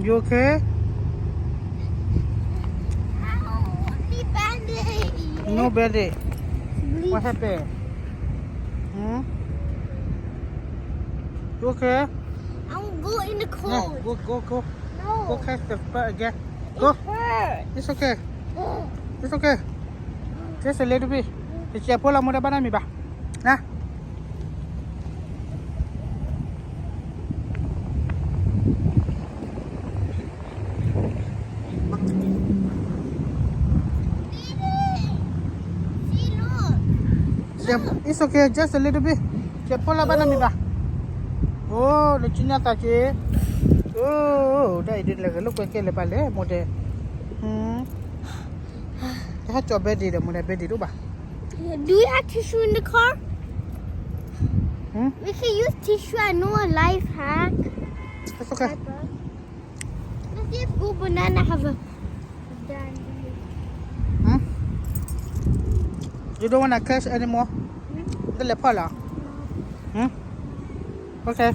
You okay? Ow, me bandage. No bandage. Please. What happened? Hmm? You okay? I won't go in the Yeah, cold. Go, go, go. Go No. catch the bird again. It Go. hurts. It's okay. It's okay. Just a little bit. တစဲးဖိလီၤ မိၢ်တဲဘၣ်နီတမံၤဘၣ်. န See, look. It's okay, just a little bit. စဲးဖိလီၤဘၣ်နီတမံၤဘၣ်. အိ နကံညါသးက့ၤ. အိ ဒ်အံၤဒ်လဲၣ် ဂဲၤလိာ်ကွဲကဲလဲၣ်ဘၣ်လဲၣ် မိၢ်တဲ. တဟဲကၠီဘဲဒ့ဒီး မိၢ်တဲ ဘဲဒ့တအိၣ်ဘၣ်. Do we have tissue in the car? Hmm? We can use tissue. I know a life hack. It's okay. Pepper. Let's see if good banana have a dandruff. Hmm? You don't want to catch anymore? တလဲၤဖီၣ်လီၤ. Hmm? Okay.